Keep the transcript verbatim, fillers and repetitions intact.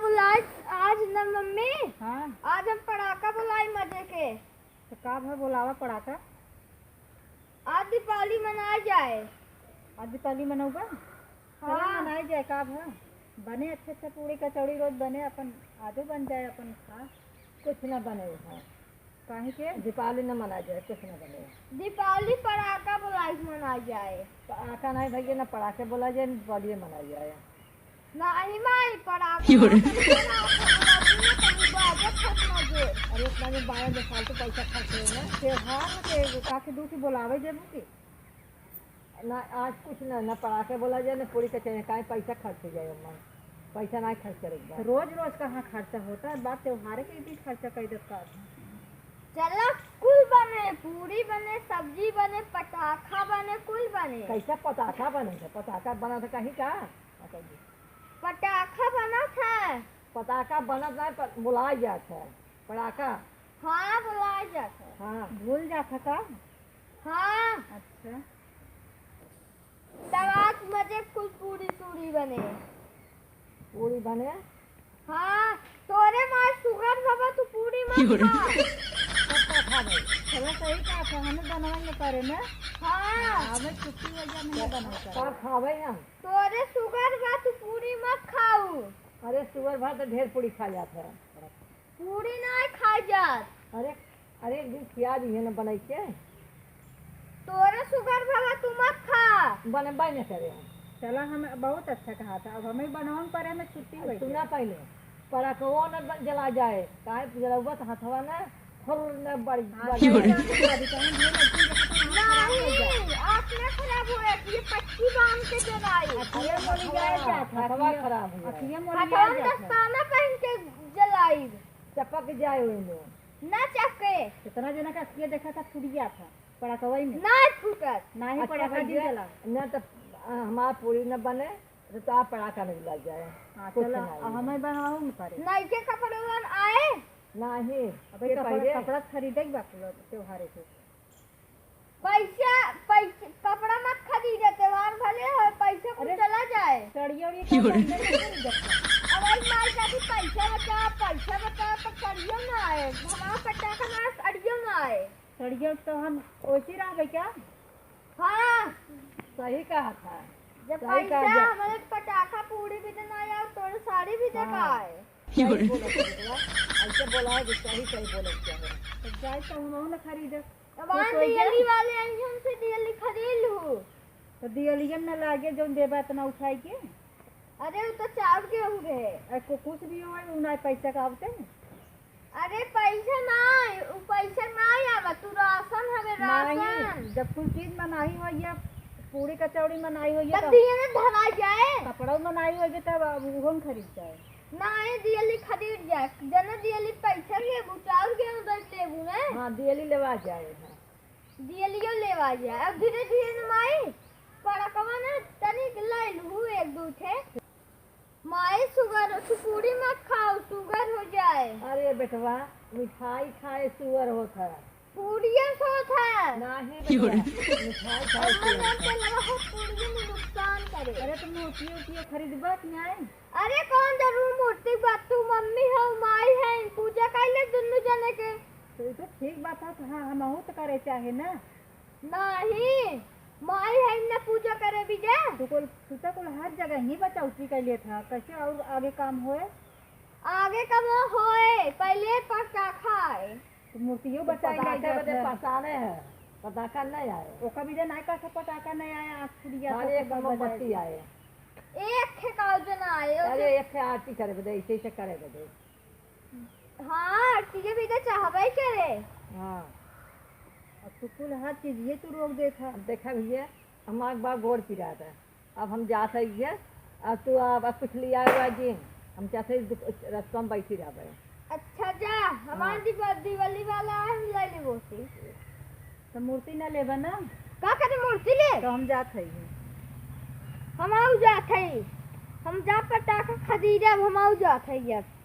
बोलाई आज न मम्मी। हाँ। आज हम पड़ाका बोलाई मजे के। तो का भा बोलावा पड़ाका? आज दीपावली मनाई जाए। आज दीपावली मनौबा? चला हाँ। मनाई जाए, का भा? बने अच्छे अच्छे पूड़ी कचौड़ी रोज बने, अपन आजो बन जाए, अपन खा। कुछ ना बने है। काहे के? दीपावली न मनाई जाए, कुछ न बने। दीपावली पड़ाका बोलाई के मनाई जाए। पड़ाका नहीं भैया, ना पड़ाके बोला जाए, ना दीपावली मनाई जाए। नहीं माई, पड़ाका क्यों रे? ना बोला जाए, ना कहीं बाजे खत्म जे। अरे इतना जो बारह जो फालतू पैसा खर्च होए ना, त्योहार के काफी दूर से बोलावे जेबू की। ना, आज कुछ ना, ना पड़ाके बोला जाए, ना पूड़ी कचौड़ी, काहे पैसा खर्च हो जाए ओमा। पैसा ना खर्च करे के बा। रोज रोज कहाँ खर्चा होता है, बात त्योहारे के भी खर्चा कर देता है। चला, कुल बने, पूड़ी बने, सब्जी बने, पटाखा बने, कुल बने। कैसा पटाखा बने है? पटाखा बना था कहीं का? पटाखा बना था। पटाखा बनत ना, प-, बोलाय जात है। पड़ाका। हाँ, बोलाय जात है। हाँ। भूल जात है का? हाँ। अच्छा। तब आज मजे कुल पूरी, पूरी बने। पूरी बने? हाँ, तोरे मार सुगर बाबा, तू पूरी मत क्यों रे? खा। पक्का खा भाई। चला सही कहा था, हमें बनवा न करे ना। हाँ। हमें छुट्टी हो जाए, हमें बनवा करे। का खावे हम? तोरे सुगर बा, तू पूरी मत खाऊ। अरे सुगर बा तो ढेर पूरी खा जात है। पूरी नाहीं खाई जात। अरे, अरे, एक दिन खिया दिहे न बनाई के। तोरे सुगर भला तू मत खा। बनबे न करे हम। चला, हम बहुत अच्छा कहा था, अब हमें बनवा पड़े, हमें छुट्टी अब होई सुना जाए। पहले, पड़ाकवो न ब-, जला जाए, काहे जलौबा तो हथवा न फुर न बड़ी, हाँ, बड़ी। चला, चला, चला, चला, चला, चला, नहीं, आँख ना खराब होए, ये पट्टी बांध के जलाई। अखिया मोली जाए जात है, हथवा अखिया, खराब हो जाए। अखिया मोली हथवा जाए जात है। दस्ताना पहन के जलाई। चपक जाए ओइमे। ना चपके। कितना जना का अखिया देखा था, फूट गया था पड़ाकवई में। ना फूटत। ना ही अच्छा पड़ाका भैया, दिन जला। ना तो, आ, हमार पूरी न बने, तो, तो आप पड़ाका नहीं लग जाए। हाँ, कुछ चला, नहीं अब है। हमें बनवाऊ न पड़े। नइके कपड़वन आए। नहीं, अबे ये कपड़ा, पहले कपड़ा खरीदे के बा पूरा त्योहारे के। पैसा, पैसा, कपड़ा मत खरीदे, त्योहार भले हो, पैसा कुछ अरे, चला जाए। साड़िया उड़िया का क्यों रे? पहनने के नहीं देखा। अब आई माई का भी पैसा बचा, पैसा बचा, तो साड़ियो ना आए, हमारा पटाखा ना, साड़ियो ना आए। साड़िया तो हम ओसी रहबे क्या? हाँ। सही कहा था। जब सही कहा पैसा जा- हमारे पटाखा पूरी भी देना आए और तोरे साड़ी भी देना हाँ। आए। सही बोलत है बेटवा, ऐसे बोला है कि सही, सही बोलत है। तो जाए तो हम ना खरीदे। अब तो आन सोई जा। दियली वाले आई हमसे दियली खरीद लू। तो दियलियन न लागे जौन देबा इतना उठाई के। अरे उ तो चाउर गेहूं रहे। अरे को कुछ भी होए, उ ना पैसा का आवते। अरे पैसा ना, उ पैसा ना आवा, तू राशन हवे नहीं, राशन। जब कुल चीज मनाही होइया, पूरी कचौड़ी मनाही होइया, तब तब दिए में धरा जाए। कपड़ा मनाही होइया, तब अब उहो न खरीद जाए। नाहीं, दियली खरीद जाए। जना दियली पैसा लेबू, चाउर गेहूं दे लेबू ने। हाँ, दियली लेवा जाए, हाँ। दियलियो लेवा जाए। अब धीरे धीरे न माई, पड़कवा न तनिक ले लू एक दू ठे। माई, सुगर, तू पूरी मत खाओ, सुगर हो जाए। अरे बेटवा, मिठाई खाए सुगर होत है। पूरिये से होत है। नाहीं बेटवा, मिठाई खाए अम्मा सुगर जान होत है। के लगा हो पूरिये में नुकसान करे। अरे तो मूर्ति उर्ति खरीदबा कि नाहीं? अरे कौन जरूर मूर्ति बा, तू मम्मी हो, माई है, पूजा कर ले दुन्नू जने के। तो ये तो ठीक बात है, तो हाँ, हमहू तो करे चाहे ना। नाहीं, माई है ना पूजा करे भी जा। तू कुल, तू तो कुल हर जगह ही बचौती कर लेत है, कैसे और आगे काम होए? आगे काम होए, पहले पटाखा आए। तो मूर्तियों तो बचाई पटाखे लाई बदे जात है। पसाने है, पटाखा नहीं आए। ओका भी दे नाहीं कहता पटाखा नहीं आया, आँख फुट गया खाली तो एक बजाए। मोमबत्ती आए। एक ठे काउजन आए, अरे ओसे एक ठे आरती करे बदे, ऐसे ऐसे करे बदे। हाँ, आरती के भी तो चाहबे करे। हाँ। अब तू कुल हर चीज ये तू रोक देत है। अब देखा भैया, हमार बा गोड़ पिरात है। अब हम जात है ये, अब तू अब, अब कुछ लिया हुआ जी, हम चाहते हैं दुक-, रस्तवा में बैठी रहबे। अच्छा जा, हमार हाँ। दिवा-, दिवाली वाला है, हम ले लेबो से। तो मूर्ति ना लेबा ना? का करे मूर्ति ले? तो हम जात है ये। हम आऊ जात है। हम जा पटाखा खरीदे, अब हम आऊ जात है ये।